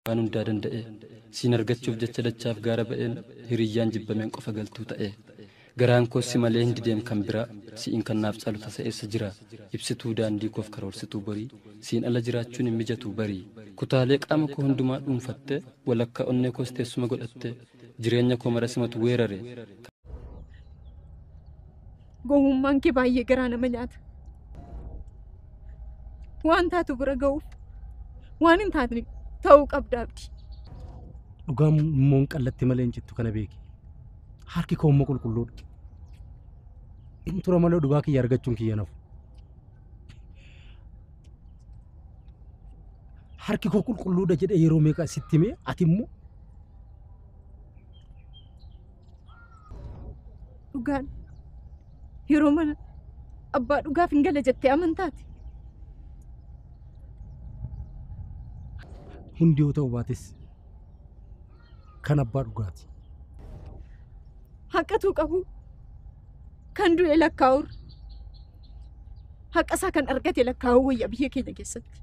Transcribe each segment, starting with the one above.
Waan hundaa danda'e siin argachuuf jecha dachaaf gaara ba'een hiriyyaan jibbameen qofa galtuu ta'e. Garaan koos si malee hin dideem kan biraa, si'iin kan naaf caalu tasa eessa jira? Ibsituu daandii koof karoorsituu borii, siin ala jiraachuun hin mijatu barii. Kutaalee qaama koo hundumaa dhuunfatte, walakkaa onnee koos teessuma godhatte, jireenya koo mara simatu weerare. Gowwummaan kee baay'ee garaa nama nyaata. Waan taatu bira ga'uuf waan hin taane ta'uu qabda, Abdii. Dhugaan immoo hin qallatti malee hin cittu, kana beeki. Harki koo immoo qulqulluudha. Inni tura malee dhugaa kiyya argachuun kiyya nafu. Harki koo qulqulluudha jedhee yeroo meeqa sitti himee, ati immoo Dhugaan yeroo mana abbaa dhugaaf hin gala jettee amantaati. Hundi yoo ta'u baates kan abbaa dhugaati. Haqatuu qabu kan du'e lakkaa'urra haqa isaa kan argate lakkaa'uu wayya biyya keenya keessatti.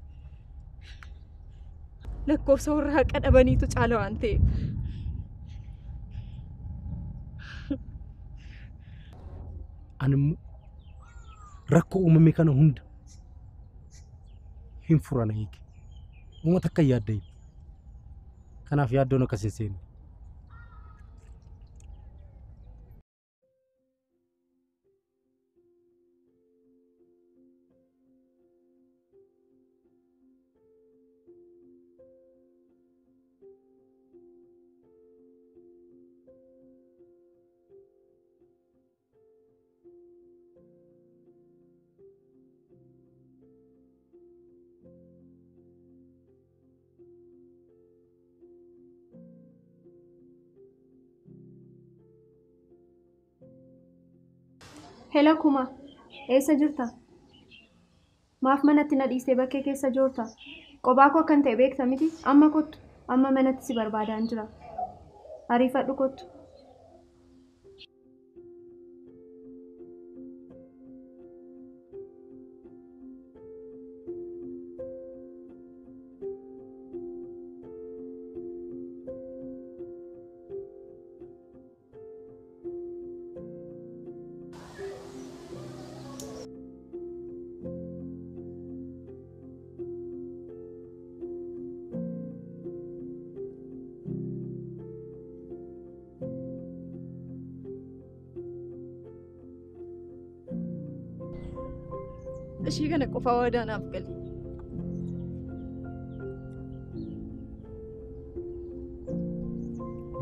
Lakkoofsa warra haqa dhabaniitu caala waan ta'eef. Ani immoo rakkoo uumame kana hunda hin furana hiike. Uummata akka hin yaaddayin. Kanaaf yaaddoon akkas hin seenne. Hela Kuma, eessa jirta? Maaf manatti na dhiistee bakkee keessa joorta? Qophaa koo akkan ta'e beekta miti? Amma kottu, amma manatti si barbaadaan jira. Ariifadhu kottu. Ishii kana qofaa waadaa naaf gali.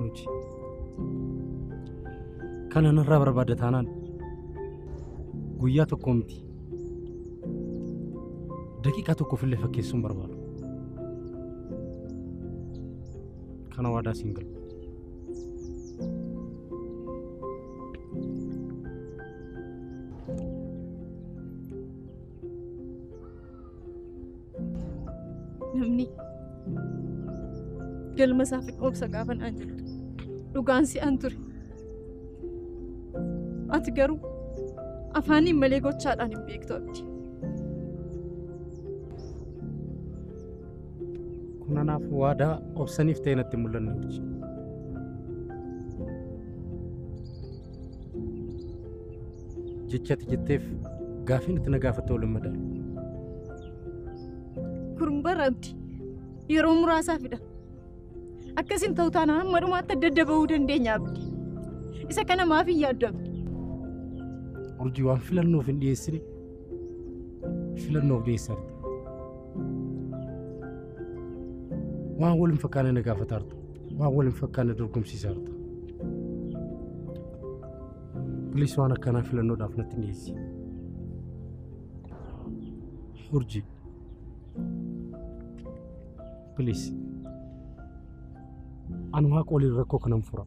Nuti kana narraa barbaadda taanaan guyyaa tokko miti, daqiiqaa tokkoof illee fakkeessuun barbaadu. Kana waadaa siin galu. Namni galma isaaf hin obsa gaafa naan jettu dhugaan si'an ture. Ati garuu afaaniin malee gochaadhaan hin beektu, Abdii. Kun anaaf waadaa obsaniif ta'e natti hin mul'anne miti. Jecha ati jetteef gaafiin itti na gaafatte wal hin madaalu. Kun bara Abdii yeroo muraasaafidha. Akkasin ta'u taanaan hamma dhumaatti adda adda bahuu dandeenya, Abdii. Isa kana maaf hin yaaddu, Abdii? Urjii, waan filannoof hin dhiyeessine filannoof dhiyeessarta. Waan wal hin fakkaanne na gaafataarta. Waan wal hin fakkaanne dorgomsiisaarta. Please, waan akkanaa filannoodhaaf natti hin dhiyeessi. Urjii. Please. Ani waaqa waliin rakkoo kanan fura.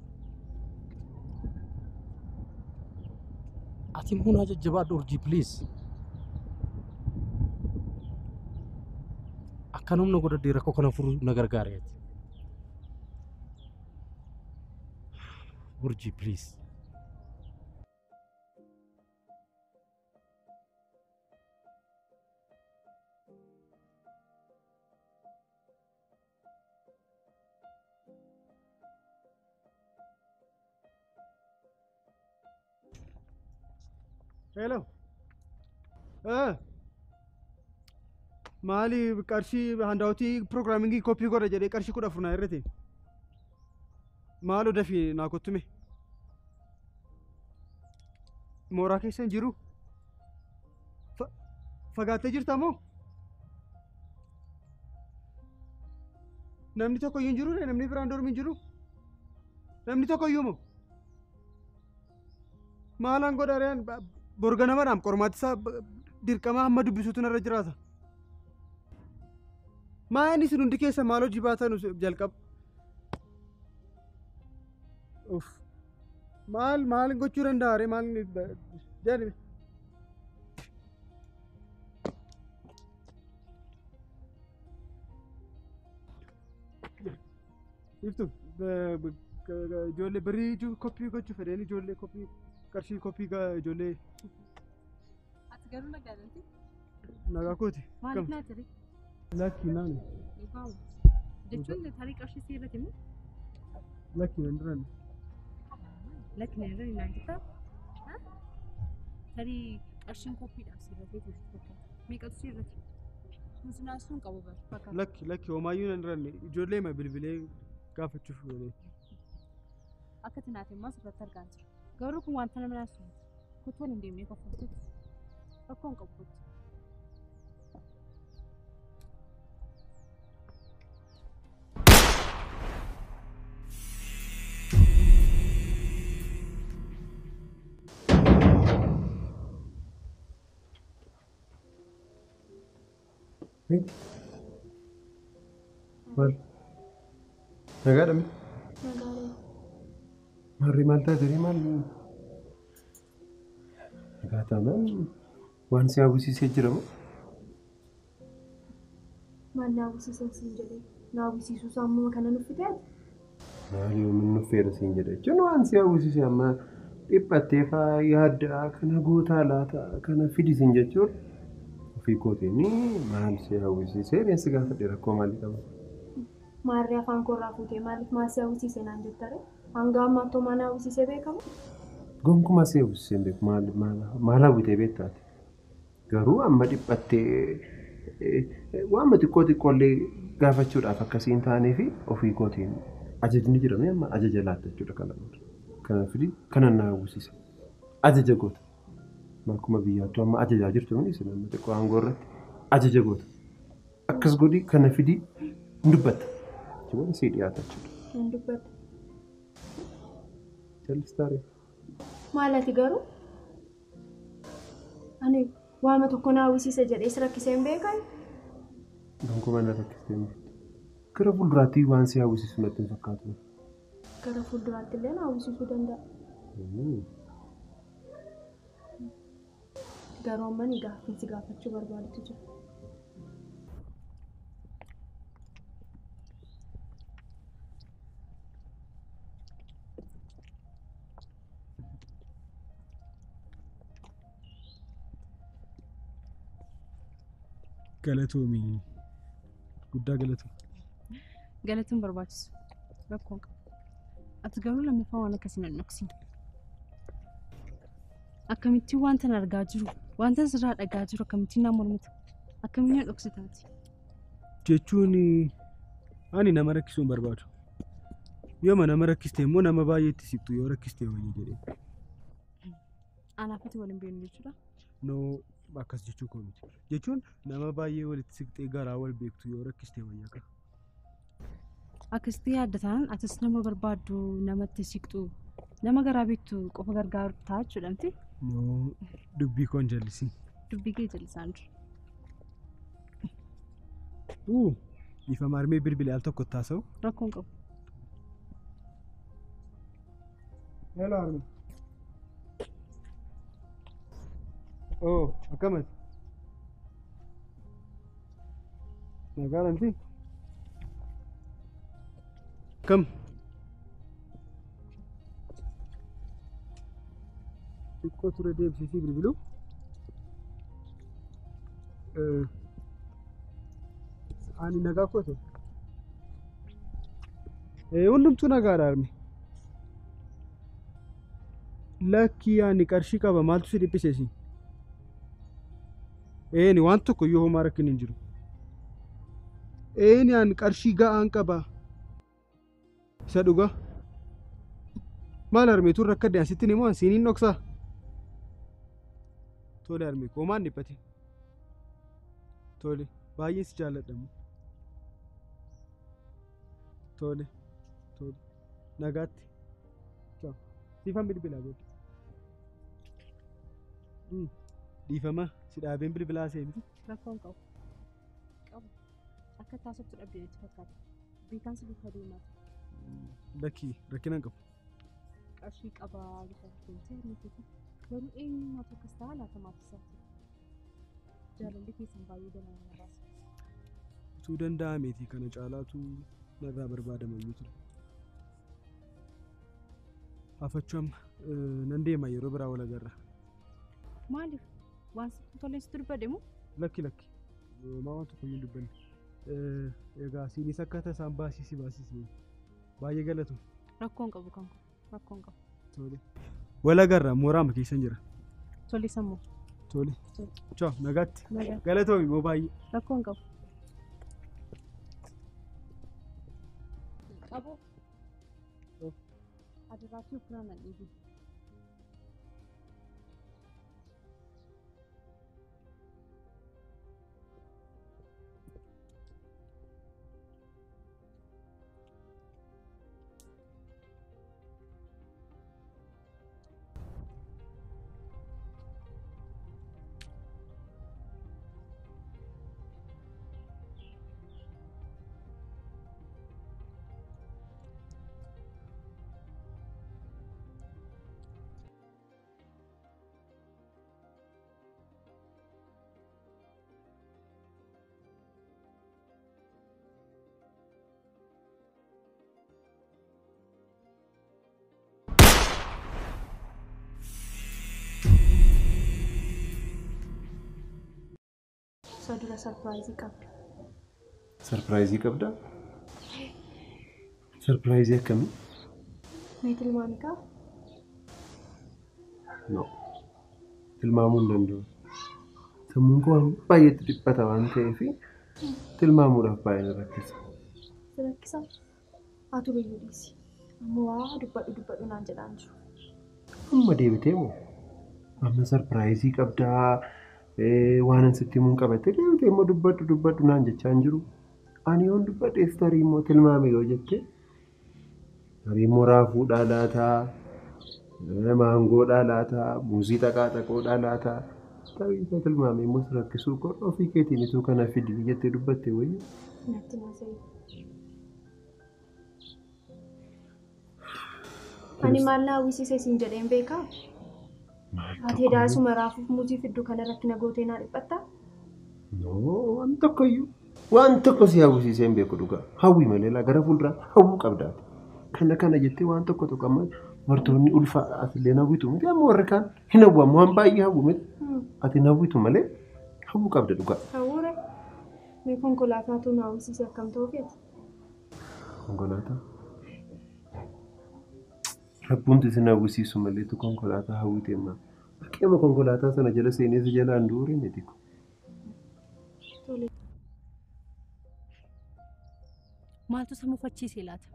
Ati immoo naa jajjabaadhu, Urjii, please. Akkan humna godhadhee rakkoo kana furuu na gargaara ati. Urjii, please. Hello. Maali qarshii handaawwatii piroogiraamingii koppii godha jedhee qarshii 14 naa irrate. Maaloo dafii naa kottume. Mooraa keessa hin jiru. Fagaattee jirta moo? Namni tokko iyyuu hin jiru? Namni biraan dormi hin jiru? Namni tokko iyyuu moo? Maalaan godha reen borga namadhaam qormaati isaa dirqama hamma dubbisuutu narra jiraata. Maa inni isin hundi keessa maal hojii baatan jalqaba? Uff. Maal maal gochuu danda'a ree maal jedhame? Iftu ijoollee birrii koppii gochuu fedheen ijoollee koppii qarshii koppii ijoollee. Ati garuu nagaadhanti? Nagaa kooti. Maaliif naa ture? Lakki naani. Jechuun tarii qarshii si irratti moo? Lakki nan duran. Lakki nan irra naan jettaa? Tarii qarshiin koppiidhaaf si irratti jirtu fakkaata. Meeqatu si irratti? Nuti sun qabu bara fakkaata. Lakki lakki homaayyuu nan duranne ijoollee ma bilbilee gaafachuuf godhee. Akka tanaaf immoo asirratti argaa jira. Garuu kun wanta nama naasuu miti. Kottu waliin deemnee kaffaltuuti. Rakkoo hin qabu kottu. Maal? Nagaadha miti? Nagaadha. Maarri maal taate maal? Nagaa taanaan waan si hawwisiisee jira moo? Maal na hawwisiisan siin jedhee? Na hawwisiisuu isaa ammuma kana nuffite ati? Maal yoomiin nuffeera siin jedhe jechuun waan si hawwisiise amma dhiphattee faa yaaddaa kana gootaa laata kana fidi siin jechuun ofii kootiin maal si hawwisiisee reensi gaafadhe rakkoo maalii qaba? Maarree afaan koorraa fuutee maaliif maal si hawwisiise naan jettare? Hanga ammaatti homaa na hawwisiisee beekamu? Gonkumaa si hawwisiisee hin beeku maal hawwitee beektaati? Garuu amma dhiphattee waan xiqqoo xiqqoollee gaafachuudhaaf akkasii hin taanee fi ofii kootiin ajajni jira amma ajaja laatta jechuudha kana booda. Kana fidi kana na hawwisiise. Ajaja goota. Akkuma biyyaattuu amma ajajaa jirtu isin amma xiqqoo aangoo irratti ajaja goota. Akkas godhi kana fidi hin dubbatta. Jechuun sii dhiyaata jechuudha. Hin dubbatta. Jallistaaree. Maal ati garuu? Ani waama tokko na hawwisiise jedhee si rakkisee hin beekan? Gonkumaa na rakkistee hin beektu. Gara fuulduraatti waan si hawwisiisu natti hin fakkaatu. Gara fuulduraatti illee na hawwisiisuu danda'a. Garuu amma ni gaaffii si gaafachuu barbaadutu jira. Galatoomii guddaa galatoom. Galatuun barbaachisu rakkoon qabu. Ati garuu lammaffaa waan akkasii nan dhoksin. Akkamittiin wanta argaa jiru, wanta sirraa dhagaa jiru akkamittiin na mormita? Akkamiin na dhoksitaati? Jechuun ani nama rakkisuu hin barbaadu. Yooma nama rakkiste immoo nama baay'eetti siqtu yoo rakkiste wayya jedhee. Anaaf ati waliin beeknu jechuudha? Noo akkas jechuu koo miti. Jechuun nama baay'ee walitti siqxee garaa wal beektu yoo rakkiste wayya qaba. Akkasitti yaadda taanaan atis nama barbaaddu namatti siqxu nama garaa beektu qofa gargaaru ta'a jechuudha miti? Noo dubbii koo hin jallisin. Dubbii kee jallisaan jiru. Ifa marmee bilbilee al tokko taasa'u. Rakkoon qabu. Hello Armin. Oh, akkamati? Nagaadha miti? Akkam? Xiqqoo ture deebisisii bilbiluu. Ani nagaa koote. Hundumtuu nagaadha Armi. Lakki ani qarshii qaba maaltu si dhiphise si? Eeni waan tokko iyyuu homaa rakkin hin jiru. Eeni an qarshii ga'aan qaba. Isa dhugaa. Maal harmeetuun rakkadde asittiin immoo an siiniin dhoksaa? Tole harmee koo homaan dhiphate. Tole baay'ee si jaalladha immoo. Tole tole nagaatti. Siifan bilbilaa booda. Dhiifama si dhaabeen bilbilaa seemti. Rakkoon qabu. Qabu. Akka taasiftu dhabdee natti fakkaata. Beekaan si duukaa deemaa ture. Lakkii rakkina hin qabu. Qarshii qabaa bifa deemtee miti. Garuu eenyummaatu akkas ta'a laata maatii isaati. Jaalalli keessan baay'ee ganama na baasa. Utuu danda'ameeti kana caalaatu narraa barbaadamayyuu ture. Hafachuu amma nan deema yeroo biraa wal agarra. Maaliif? Waan sitti toleen sitti dubbadhe moo? Lakki lakki. Homaa waan tokko iyyuu hin dubbanne. Egaa siinis akka tasaan baasisi baasisi. Baay'ee galatu. Rakkoon qabu kan kun. Rakkoon qabu. Tole. Wal agarra mooraama keessan jira. Tole sammuu. Tole. Ciao nagaatti. Galatoomi immoo baay'ee. Rakkoon qabu. Qabu. Adiraachuu ofirraa nan dhiibi. Isa dura sarpiraayizii qabda. Sarpiraayizii qabdaa? Sarpiraayizii akkamii? Mee tilmaami kaa? No. Tilmaamuu hin danda'u. Sammuun koo waan baay'eetti dhiphata waan ta'eef tilmaamuudhaaf baay'ee na rakkisa. Si rakkisa? Haa turu iyyuu dhiisi. Amma waa dubbadhu dubbadhu naan jedhaan jiru. Amma deebitee moo? Amma sarpiraayizii qabdaa waan an sitti himuun qabatte deebitee immoo dubbadhu dubbadhu naan jechaa hin jiru. Ani yoon dubbadheef tarii immoo tilmaame yoo jette tarii immoo raafuudhaa laataa, maangoodhaa laataa, muuzii xaqaa xaqoodhaa laataa. Tarii isa tilmaame immoo si rakkisuu koo ofii keetiin ituu kana fidi jettee dubbatte wayii. Natti naasa'e. Ani maal na hawwisiise siin jedheen beekaa? Ati daasuma raafuuf muuzii fiddu kana rakkina gootee naa dhiphattaa? No, waan tokko iyyuu. Waan tokko si hawwisiisee hin beeku dhugaa. Hawwii malee laa gara fuulduraa hawwuu qabdaati. Kana kana jettee waan tokko tokko amma dubartoonni ulfa atillee hawwitu miti amma warri kaan hin hawwamu waan baay'ee hawwu miti. Ati hin hawwitu malee hawwuu qabda dhugaa. Hawwuure mee konkolaataatu na hawwisiise akkam ta'uu feeti? Konkolaataa? Rabbuun isin hawwisiisu maleetu konkolaataa hawwite ammaa. Bakkeema konkolaataa sana jala seenee si jalaan duure miti ko. Tole. Maaltu isa mufachiise laata?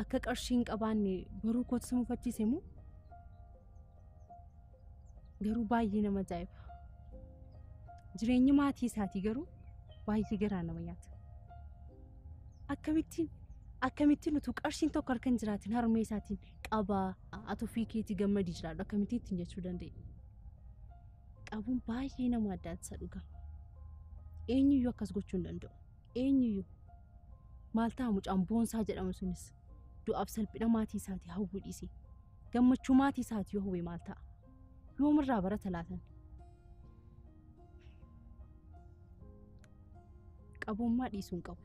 Akka qarshii hin qabaanne baruu kootu isa mufachiise moo? Garuu baay'ee nama ajaa'iba. Jireenyi maatii isaatii garuu baay'ee garaa nama nyaata. Akkamittiin utuu qarshiin tokko harka hin jiraatin harmee isaatiin qabaa ati ofii keetii gammadii jiraadhu akkamittiin ittiin jechuu danda'e? Qabuun baay'ee nama addaatisa dhugaa. Eenyuyyuu akkas gochuu hin danda'u. Eenyuyyuu. Maal ta'a mucaan boonsaa jedhamu sunis du'aaf salphina maatii isaatii hawwuu dhiise. Gammachuu maatii isaatii yoo hawwe maal ta'a? Yoomirraa barata laatan? Qabummaa dhiisuu hin qabu.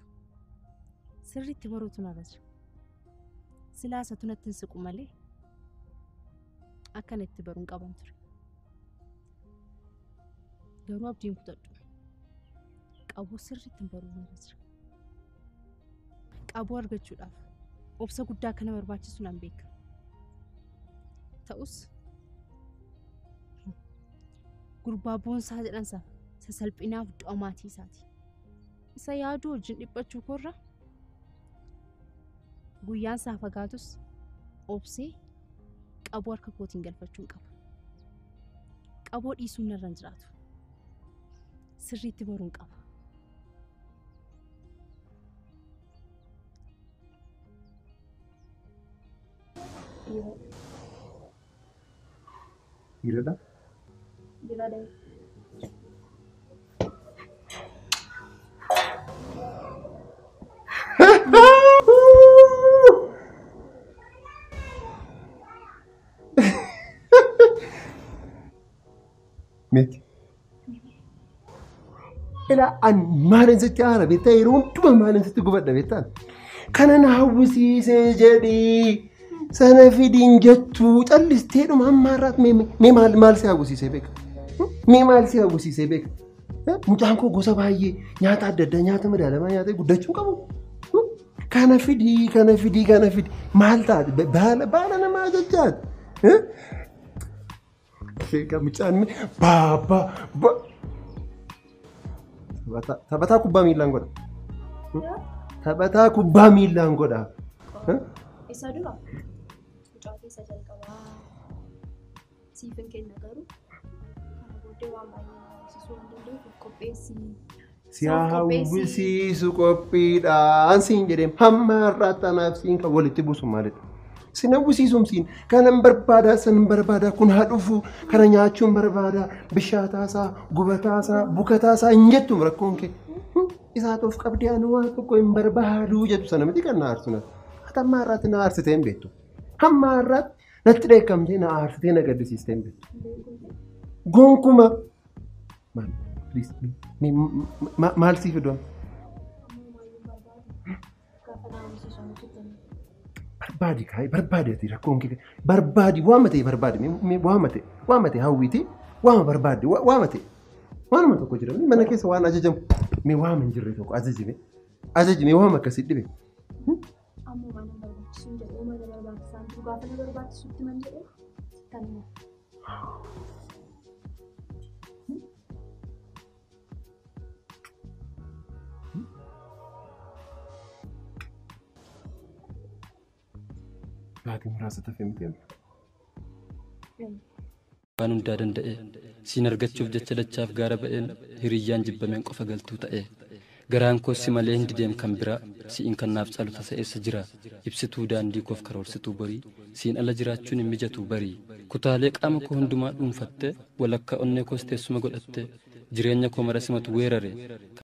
Sirriitti baruutu narra jira. Silaasatu natti hin siqu malee akkana itti baruun qaban ture. Garuu abdiin kutadhu. Qabuu sirriitti baruu narra jira. Qabuu argachuudhaaf obsa guddaa kana barbaachisu nan beeka. Ta'us Gurbaa boonsaa jedhan sana sasalphinaaf du'a maatii isaati. Isa yaaduu wajjin dhiphachuu koorra guyyaan isaa fagaatus obsee qaboo harka kootiin galfachuun qaba. Qaboo dhiisuun narra hin jiraatu. Sirriitti baruun qaba. Dhiiradha? Dhiiradha. Miti. Ilaa an maalin sitti aara beektaa yeroo hundumaa maalin sitti gubadha beektaa? Kana na hawwisiisee jedhii sana fidiin jettuu callistee dhuma hamma har'aatti mee maal si hawwisiisee beeka? Mee maal si hawwisiisee beeka? Mucaan koo gosa baay'ee nyaata adda addaa nyaata madaalamaa nyaatee guddachuu qabu. Kana fidii kana fidii kana fidii maal taate baala namaa jechaati. Mucaan baabaa taphataa kubbaa miilaan godha. Taphataa kubbaa miilaan godha. Isa dura mucaa keessa jalqabaa siifin kenna garuu kana booddee waan baay'ee na hawwisiisuu waan danda'uuf qopheessi. Si hawwisiisu qophiidhaan siin jedhee hamma har'aatti anaaf siin kan walitti buusu maalidha? Sin hawwisiisuun siin kanan barbaadaa san barbaadaa kun haa dhufu kana nyaachuun barbaadaa bishaataasaa gubataasaa bukataasaa hin jettu rakkoon kee. Isaatu of qabdee ani waan tokko hin barbaaduu jettu sana miti kan na aarsu natti. Ati hamma har'aatti na aarsitee hin beektu. Hamma har'aatti natti dheekkamtee na aarsitee na gaddisiistee hin beektu. Gonkuma. Maal sii fidu? Barbaadi kaayee barbaadi ati rakkoon kee barbaadi waama ta'e barbaadi waama ta'e hawwiiti waama barbaadi waama ta'e waanuma tokko jira mana keessa waan ajajamu mee waama hin jirre tokko ajajime waama akkasii dhibe. Ammoo waan na barbaachisu hin jedhu waan na barbaachisaan jiru gaafa na barbaachisutti man jedhee sittan hima. Baatii muraasa tafe miti amma. Waan hundaa danda'e siin argachuuf jecha dachaaf gaara ba'een hiriyyaan jibbameen qofa galtuu ta'e. Garaan koo si malee hin dideem kan biraa si'iin kan naaf caalu tasa eessa jira ibsituu daandii koof karoorsituu borii siin ala jiraachuun hin mijatu barii kutaalee qaama koo hundumaa dhuunfatte walakkaa onnee koos teessuma godhatte jireenya koo mara simatu weerare.